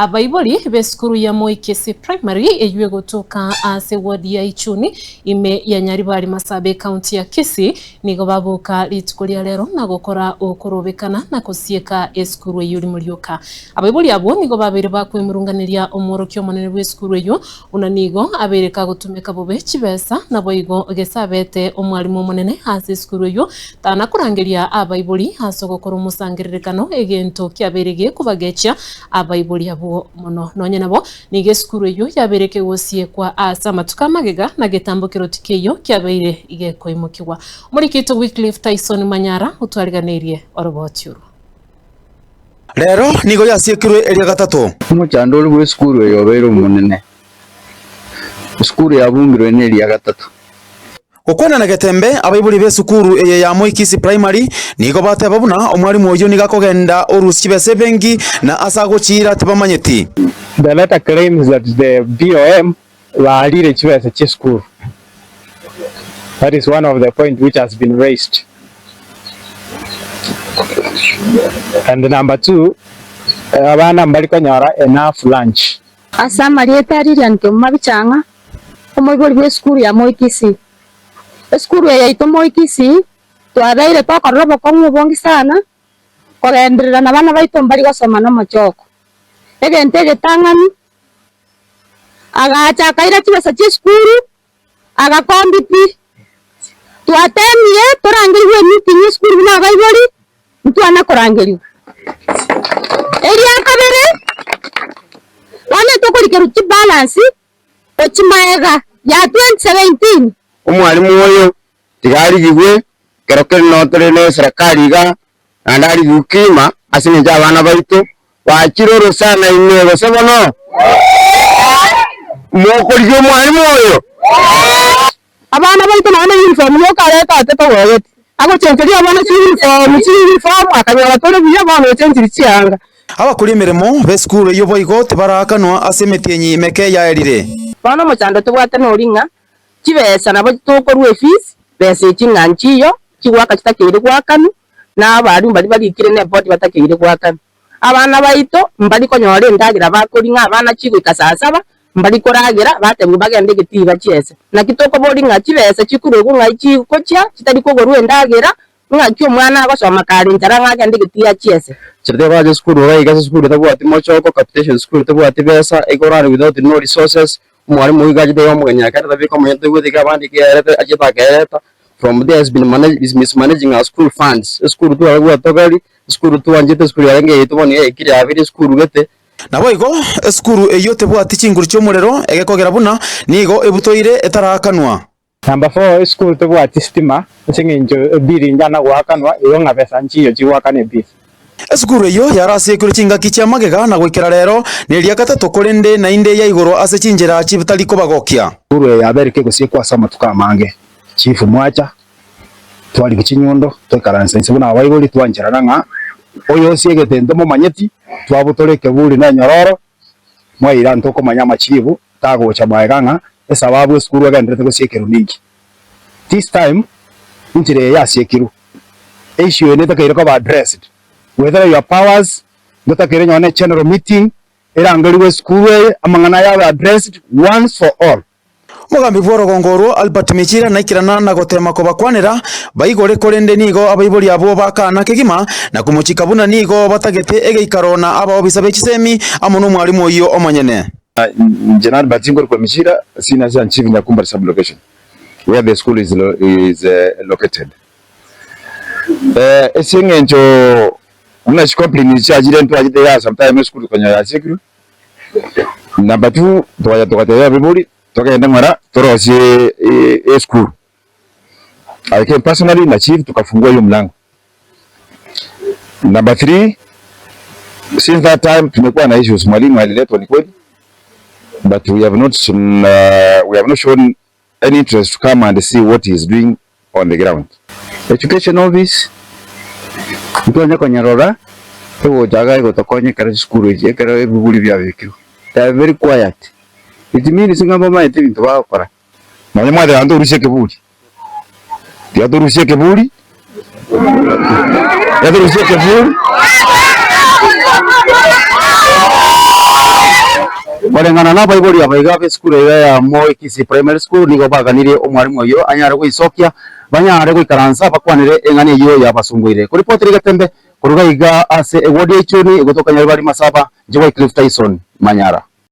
Abaibori b'esukuru ya Moi Kisii Primary eyio egotoka ase ward ya Ichuni ime ya Nyaribari Masabe ekaunti ya Kisii nigo baboka rituko ria rero na gokora okorobekana na gosieka esukuru eyio rimo rioka. Abaibori abwo nigo babeire bakwemurunganeria omworokia omonene bw'esukuru eyio buna nigo abeire kagotumeka bobe chibesa naboigo gese abete omwalimu omonene ase esukuru eyio tana korangeria abaibori ase ogokora omosangererekano egento kiabeire gekobagechia abaibori abwo mono. Nonye nabo, nigo esukuru eyio yabeire kegosiekwa ase amatuko amagega, na getambokero tikeiyo kiabeire gekoimokigwa. Omoriki oito Wycliffe Tyson Manyara otwariganeirie oroboti orwo. Rero nigo yasiekirwe eria gatato. Omochando oria bw'esukuru eye obeire omonene. Esukuru yabungirwe neria gatato. Gokwana na Getembe, abaibori b'esukuru eye ya Moi Kisii Primary nigo bateba buna omwalimu oyio nigo akogenda orusia chibesa ebenki na ase agochiira tibamanyeti. The letter claims that the BOM baarire chibesa chi'esukuru. That is one of the point which has been raised. And number two, abana mbari konyora enough lunch. Ase amarieta a Lilian Kemuma Bichang'a, omoibori bw'esukuru ya Moi Kisii. Esukuru eye yaito Moi Kisii, twabeire tokorora obokong'u obonge sana, kogenderera na abana baito mbari gosoma nomochoko. Egento egetang'ani, agacha akaira chibesa chi'esukuru, agakombi pi. Twatemire torangerigwe emeeting esukuru buna abaibori, ntwana korangerigwa. Eria kabere, bono tokorikerwa chibalance gochia magega ya 2017. Omwalimu oyo tiga arigigwe ekero keri noo tore ne eserekari igaa, naende arigigwe kima ase eng'encho abana baito bachire orosana ime gose bono? Mokorigia omwalimu oyo? Abana baito nonya ne uniform yoka areta ate togogeti. Agochencheria abana chiuniform, chiuniform akanyora tore buya bono ochenchirie chianga. Abakori emeremo b'esukuru eyio boigo tibaraakanwa ase emetienyi meke yaerire. Bono omochando tobwate nori ng'a chibesa nabo tokorua efees, besa echi ng'a nchiyo, chigoaka chitakeire goakanwa, na abalimu baria barikire ne board batakeire goakanwa. Abana baito mbari konyora endagera bakoria ng'a abana chigoika saa saba, mbari koragera, batebigwa bagende egetii bachiese. Naki tokoboria ng'a chibesa chikorwegwa ng'ai chigochia chitari kogorwa endagera, ng'aki omwana agosoma kare enchara ng'a agende egetii achiese. Chiria bache esukuru iga iga ase esukuru etabwati mochoko, capitation school etabwati besa, ikorare without no resources, omwalimu oyo iga achete iga omogeni akareta beka omonyene taigweti iga abande iga erete achiete akaereta, from there has been manage is mismanaging our school funds, esukuru tware togari, esukuru twanchete esukuru yarenge yaito bono iga yaikire yabeire esukuru gete. Naboigo esukuru eyio tebwati chinguru chi'omorero, egekogera buna nigo ebutoire etaraakanwa. Number four, esukuru tebwati sitima ase eng'encho ebill inchana goakanwa igo ng'a besa nchiyo chigoakana ebill. Esukuru eyio yarasiekirwe chingaki chia magega na goikera rero neria gatato korende naende yaigorwa ase chinchera chitari kobagokia. Esukuru eye yabeire kegosiekwa ase amatuko amange. Chief mwacha, twarigia chinyundo, twaikaransa inse buna abaibori twancherana ng'a oyo osiegete intwe momanyeti, twabutora ekeburi na enyororo, mwaira ntokomanya amachibu tagocha magega ng'a esababu esukuru egenderete gosiekerwa ninki. This time enchera eye yasiekirwe, issue eye netakeire koba addressed, whether your powers, ntotakeire nonye ne general meeting erangerigwe esukuru eye, amang'ana aya abe addressed once for all. Omogambi bw'orogongo orwo Albert Michira naikerana na goteema kobakwanera baigore korende nigo abaibori abwo bakaana kegima na komochika buna nigo batagete egeikaro na abaobisa be chisemi amo nomwarimu oyio omonyene. Inche na Albert nkorokwa Michira, Senior Assistant Chief Nyakumbari Sub-Location where the school is is located. Ase eng'encho buna chicomplain chiachire ntwachete igaa sometime esukuru tokanyora yasiekirwe. Number two, tokacha togatebia abaibori togende ng'ora torosie esukuru. I came personally na chief tukafungua hiyo mlango. Number three, since that time tumekuwa na issues. Mwalimu aliletwa ni kweli, but we have not, we have not shown any interest to come and see what he is doing on the ground. Education office ntwanye konyerora egocha iga egotokonya ekero chisukuru echi ekero ebiburi biabekirwe. They are very quiet. It means ng'a mbamaete ebinto bagokora. Nonya mwateba ntorusie ekeburi, tiga torusie ekeburi, tiga torusie ekeburi. Koreng'ana nabaibori aba iga b'esukuru iga ya Moi Kisii Primary School nigo baganirie omwarimu oyio anyare goisokia banyare goikaransa bakwanere eng'ana eyio yabasunguire. Koripotera egetembe korwa iga ase ewodi ya Ichuni egotoka Nyaribari Masaba, inche Wycliffe Tyson, Manyara.